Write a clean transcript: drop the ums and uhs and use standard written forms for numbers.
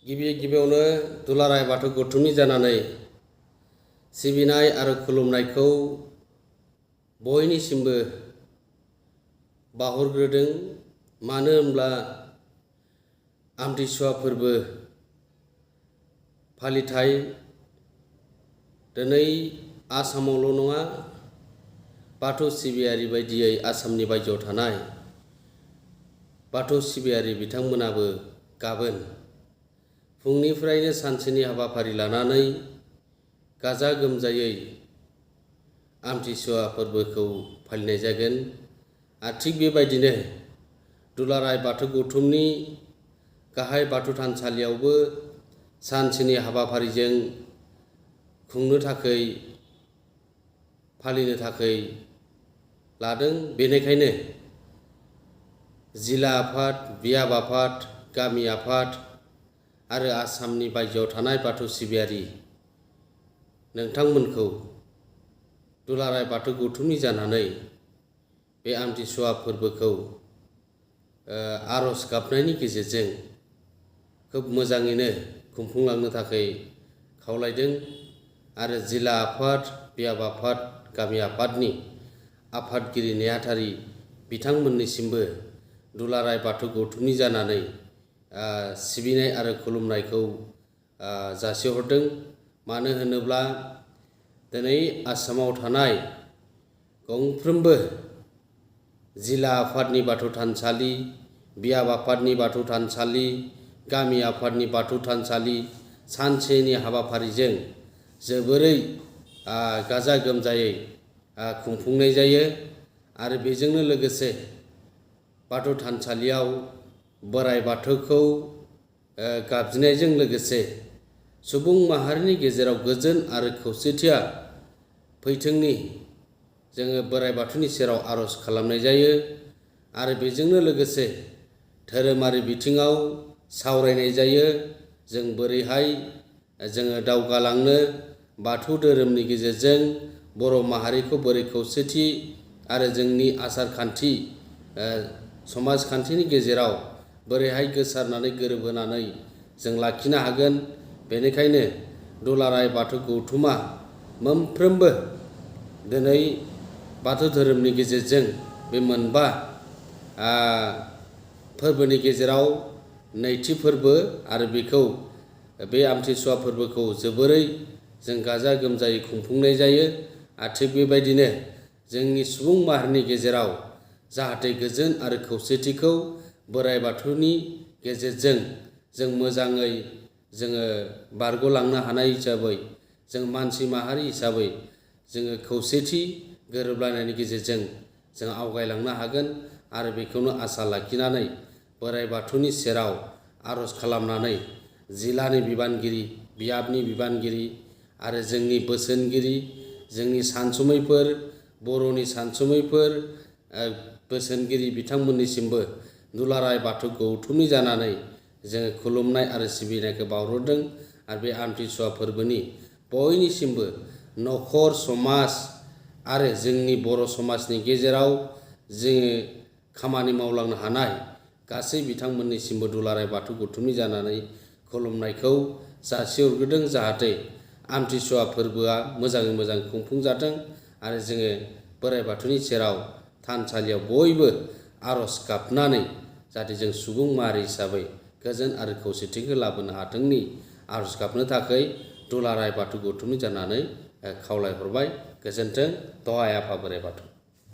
गिबियावनो दुलाराय बाथौ गौथुमनि जानानै सिबिनाय आरो खुलुमनायखौ बयनिसिमबो बावहरग्रोदों। मानो होनब्ला आमथिसुवा फोरबो फालिथाय दिनै आसामावल' नङा, बाथौ सिबियारि बायदियै आसामनि बायजोआव थानाय बाथौ सिबियारि बिथांमोनाबो गाबोन फुंनिफ्रायनो सानसेनि हाबाफारि लानानै गाजा गोमजायै आमथिसुवा फोरबोखौ फालिनाय जागोन। आरो थिग बेबायदिनो दुलाराय बाथौ गौथुमनि गाहाय बाथौ थानसालियावबो सानसेनि हाबाफारिजों फालिनो थाखाय लादों। बेनिखायनो जिला आफाद, बियाब आफाद, गामि आफाद आरो आसामनि बायजोआव थानाय बाथौ सिबियारि नोंथांमोनखौ दुलाराय बाथौ गौथुमनि जानानै बे आमथिसुवा फोरबोखौ आर'ज गाबनायनि गेजेरजों खोब मोजाङैनो खुंफुंलांनो थाखाय खावलायदों। आरो जिला आफाद, बियाब आफाद, गामि आफादनि आफादगिरि नेहाथारि बिथांमोननिसिमबो दुलाराय बाथौ गौथुमनि जानानै सिबिनाय आरो खुलुमनायखौ जासिहरदों। मानो होनोब्ला दिनै आसामाव थानाय गंफ्रोमबो जिला आफादनि बाथौ थानसालि, बियाब आफादनि बाथौ थानसालि, गामि आफादनि बाथौ थानसालि सानसेनि हाबाफारिजों जोबोरै गाजा गोमजायै खुंफुंनाय जायो। आरो बेजोंनो लोगोसे बाथौ थानसालियाव बोराइ बाथौखौ गाबज्रिनायजों लोगोसे सुबुं माहारिनि गेजेराव गोजोन आरो खौसेथिया फैथोंनि जोङो बोराइ बाथौनि सेराव आर'ज खालामनाय जायो। आरो बेजोंनो लोगोसे धोरोमारि बिथिङाव सावरायनाय जायो। जों बोरैहाय जोङो दावगालांनो, बाथौ धोरोमनि गेजेरजों बर' माहारिखौ बोरै खौसेथि आरो जोंनि आसार खान्थि समाजखान्थिनि गेजेराव बोरैहाय गोसारनानै गोरोबहोनानै जों लाखिनो हागोन। बेनिखायनो दुलाराय बाथौ गौथुमा मोनफ्रोमबो दिनै बाथौ धोरोमनि गेजेरजों बे मोनबा फोरबोनि गेजेराव नैथि फोरबो आरो बेखौ बे आमथिसुवा फोरबोखौ जोबोरै जों गाजा गोमजायै खुंफुंनाय जायो। आरो थिग बेबायदिनो जोंनि सुबुं माहारिनि गेजेराव जाहाथे गोजोन आरो खौसेथिखौ बोराइ बाथौनि गेजेरजों जों मोजाङै जोङो बारग'लांनो हानाय हिसाबै, जों मानसि माहारि हिसाबै जोङो खौसेथि गोरोबलायनायनि गेजेरजों जों आवगायलांनो हागोन। आरो बेखौनो आसा लाखिनानै बोराइ बाथौनि सेराव आर'ज खालामनानै जिलानि बिबानगिरि, बियाबनि बिबानगिरि आरो जोंनि बोसोनगिरि, जोंनि सानसुमैफोर, बर'नि सानसुमैफोर, बोसोनगिरि बिथांमोननिसिमबो दुलाराय बाथौ गौथुमनि जानानै जोङो खुलुमनाय आरो सिबिनायखौ बावहरदों। आरो बे आमथिसुवा फोरबोनि बयनिसिमबो न'खर, समाज आरो जोंनि बर' समाजनि गेजेराव जोङो खामानि मावलांनो हानाय गासै बिथांमोननिसिमबो दुलाराय बाथौ गौथुमनि जानानै खुलुमनायखौ जासिहरग्रोदों। जाहाथे आमथिसुवा फोरबोआ मोजाङै मोजां खुंफुंजाथों आरो जोङो बोराइ बाथौनि सेराव थानसालियाव बयबो आर'ज गाबनानै जाहाथे जों सुबुं माहारि हिसाबै गोजोन आरो खौसेथिखौ लाबोनो हाथोंनि आर'ज गाबनो थाखाय दुलाराय बाथौ गौथुमनि जानानै खावलायहरबाय। गोजोन्थों। दहाय आफा बोराइ बाथौ।